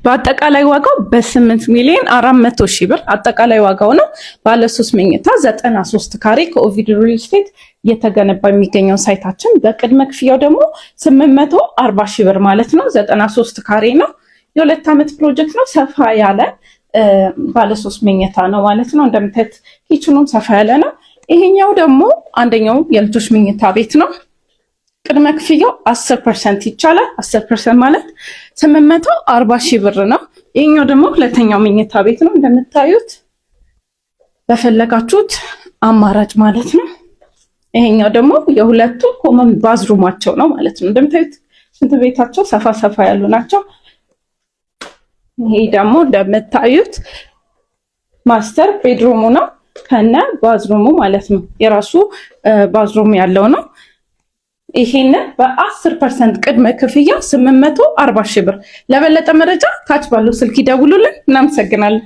በአጠቃላይ ዋጋው በ8,400,000 ብር አጠቃላይ ዋጋው ነው። ባለ 3 መኝታ 93 ካሬ ከኦቪድ ሪል ስቴት እየተገነባ የሚገኘው site ኣችን በቅድመ ክፍያው ደግሞ 840 ሺህ ብር ማለት ነው። 93 ካሬ ነው። የ2 ዓመት ፕሮጀክት ነው። ሰፋ ያለ ባለ 3 መኝታ ነው ማለት ነው። እንደምታዩት kitchen ኑም ሰፋ ያለ ነው። ይሄኛው ደግሞ አንደኛው የልጆች መኝታ ቤት ነው። ቅድመ ክፍያው 10% ይቻላል። 10% ማለት 840 ሺህ ብር ነው። ይሄኛው ደግሞ ሁለተኛው መኝታ ቤት ነው። እንደምታዩት በፈለጋችሁት አማራጭ ማለት ነው። ይሄኛው ደግሞ የሁለቱ common bathroom ኣቸው ነው ማለት ነው። እንደምታዩት ሽንት ቤታቸው ሰፋ ሰፋ ያሉ ናቸው። ይሄ ደግሞ እንደምታዩት master bedroom ኡ ነው ከነ bathroom ኡ ማለት ነው። የራሱ bathroom ያለው ነው። ይሄንን በ10% ቅድመ ክፍያ 840 ሺህ ብር። ለበለጠ መረጃ ታች ባለው ስልክ ይደውሉልን። እናመሰግናለን።